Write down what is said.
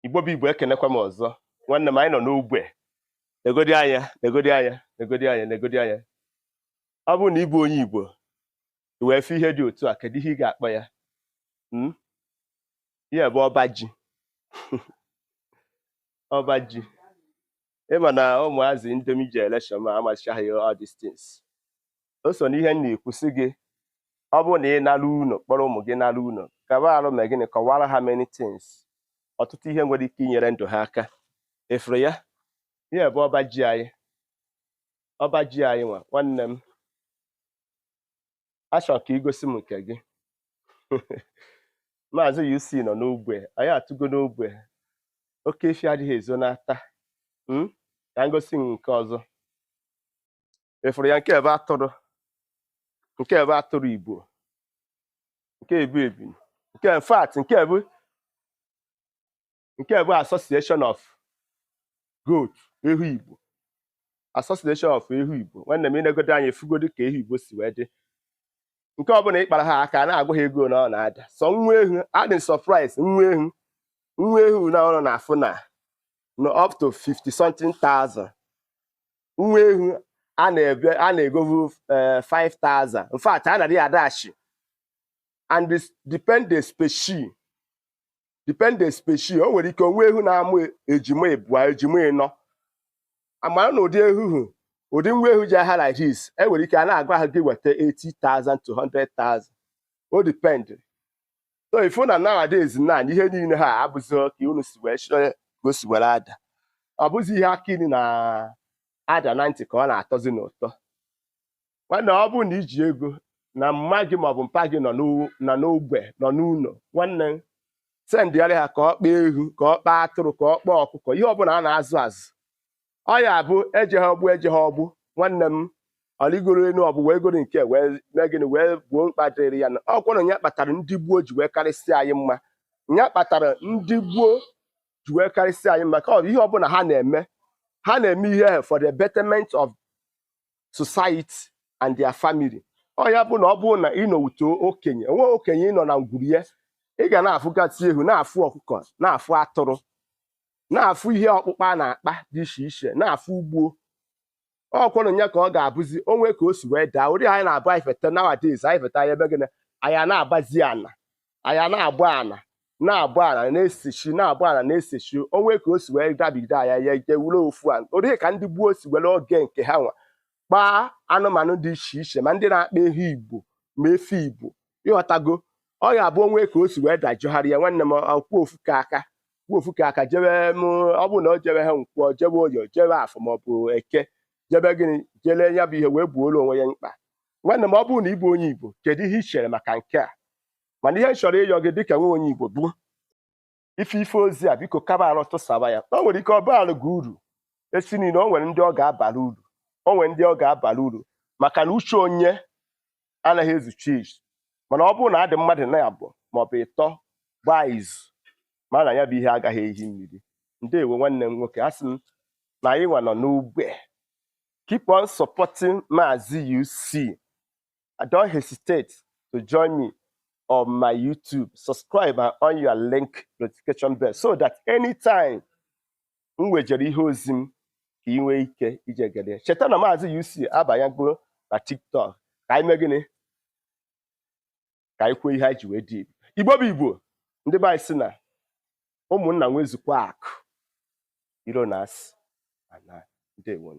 Igbo bụ Igbo, ekenekwa m ọzọ. Nwanne m, anyị nọ n'ogbe. Negodi anya, negodi anya, negodi anya, negodi anya. Ọ bụrụ na ị bụ onye Igbo, i wee fụ ihe dị otu a, kedu ihe ị ga-akpọ ya? Ihe bụ ọba ji, ọba ji. Ịma na ụmụazị Indomie generation ma amachaghị all these things. O so n'ihe m na-ekwu sị gị, ọ bụrụ na ị nara ụlọ, kpọrọ ụmụ gị nara ụlọ, kaba arụ ma gịnị, kọwara ha many things, ọtụtụ ihe nwere ike inyere ndụ ha aka. Efuru ya, ihe bụ ọba ji anyị, ọba ji anyị nwa. Nwanne m, achọrọ ka igosi m nke gị. Maazị UC nọ n'ogbe anyị, atụgo n'ogbe. Oke efi adịghị ezo n'ata. Ka m gosi m nke ọzọ. Efuru ya, nke ebe atụrụ, nke ebe atụrụ Igbo, nke ebu ebu, nke in fact nke bụ Association of Goat, ehu Igbo, Association of ehu Igbo. Nwanne m, ịnegodo anya, efugodi ka ehu Igbo si wee dị. Nke ọbụla ịkpara ha aka, na-agwa ha ego na ọ na-ada sọ nwa ehu. Adị surprise, nwa ehu, nwa ehu na ọ na-afụ na no up to 50 something thousand. Nwa ehu a na-ebe a na-egovu 5000. In fact, a na-adị adashi and this depend the species, depend the species. O nwere ike onwe ehu na-amụ ejima ịbụa, ejima ịnọ. Amara na ụdị ehuhu, ụdị nwa ehu ji aha like this, e nwere ike a na-agwa ha gị weta 80,000 to 100,000. O depend. So ifu na nowadays na ihe niile ha abụzi ka unu si wee chọọ ka o si were ada. Ọ bụzi ihe aka ili na ada na ntị ka ọ na-atọzi n'ụtọ. Nwanne, ọ bụrụ na iji ego na mma gị maọbụ mpa gị nọ n'ogbe, nọ n'ụlọ, nwanne, sendịarị ha ka ọ kpaa ehu, ka ọ kpaa atụrụ, ka ọ kpaa ọkụkọ, ihe ọbụla a na-azụ azụ. Ọ ya bụ eje ha ọgbụ, eje ha ọgbụ. Nwanne m, ọ rigoro elu ọgbụ wee goro nke wee mee gịnị, wee gboo mkpa dịrị ya. Na ọkwanụ ya kpatara ndị gboo ji wee karịsịa anyị mma. Ya kpatara ndị gboo ji wee karịsịa anyị mma, ka ọ bụ ihe ọbụla ha na-eme, ha na-eme ihe ahụ for the betterment of society and their family. Ọ ya bụ na ọ bụrụ na ị nọ wute okenye, onwe okenye ị nọ na ngwuru ya, ị ga na-afụgasị ehu, na-afụ ọkụkọ, na-afụ atụrụ, na-afụ ihe ọkpụkpa a na-akpa dị iche iche, na-afụ ugbo. Ọkwanụ ya ka ọ ga-abụzi onwe ka o si wee daa ụdị anyị na-abụ. Anyị feta nowadays, anyị feta anyị ebe gịnị, anyị a na-agbazi ana, anyị a na-agba ana, na-agba ana na-esechi, na-agba ana na-esechi. Onwe ka o si wee dabigide anyị, ya ije wuru ofu a ụdị ka ndị gboo si were oge nke ha nwa kpaa anụmanụ dị iche iche, ma ndị na-akpa ehu Igbo, ma efi Igbo. Ịghọtago? Ọ ga-abụ onwe ka o si wee dajụgharị ya. Nwanne m, kwuo ofu ka aka, kwuo ofu ka aka jebe m. Ọ bụrụ na o jebe ha nkwọ, jebe oyo, jebe afọ maọbụ eke, jebe gịnị, jele ya bụ ihe wee buoro onwe ya mkpa. Nwanne m, ọ bụrụ na ị bụ onye Igbo, kedu ihe ị chere maka nke a? Mana ihe m chọrọ ịyọ gị dịka nwa onye Igbo bụ ife ife ozi a, biko kaba arụ tụsaba ya. O nwere ike ọ baara gị uru esi niile, o nwere ndị ọ ga-abara uru, o nwere ndị ọ ga-abara uru, maka na uche onye anaghị ezuchi ezu. Mana ọ bụrụ na adị mmadụ na abụọ maọbụ ịtọ gbaa izu, mara na ya bụ ihe agaghị ehi mmiri. Ndewo, nwanne m nwoke. Asị m na anyị nwa nọ n'ugbe. Keep on supporting Maazị UC. Don't hesitate to join me on my YouTube. Subscribe and on your link notification bell so that anytime m wejere ihe ozi m, ka ị nwee ike ije gere. Cheta na Maazị UC abanyego na TikTok. Ka anyị mee gịnị? Ka anyị kwuo ihe anyị ji wee dị Igbo bụ Igbo. Ndị be anyị sị na ụmụnna nwezukwa akụ iro na asị ana. Ndewo.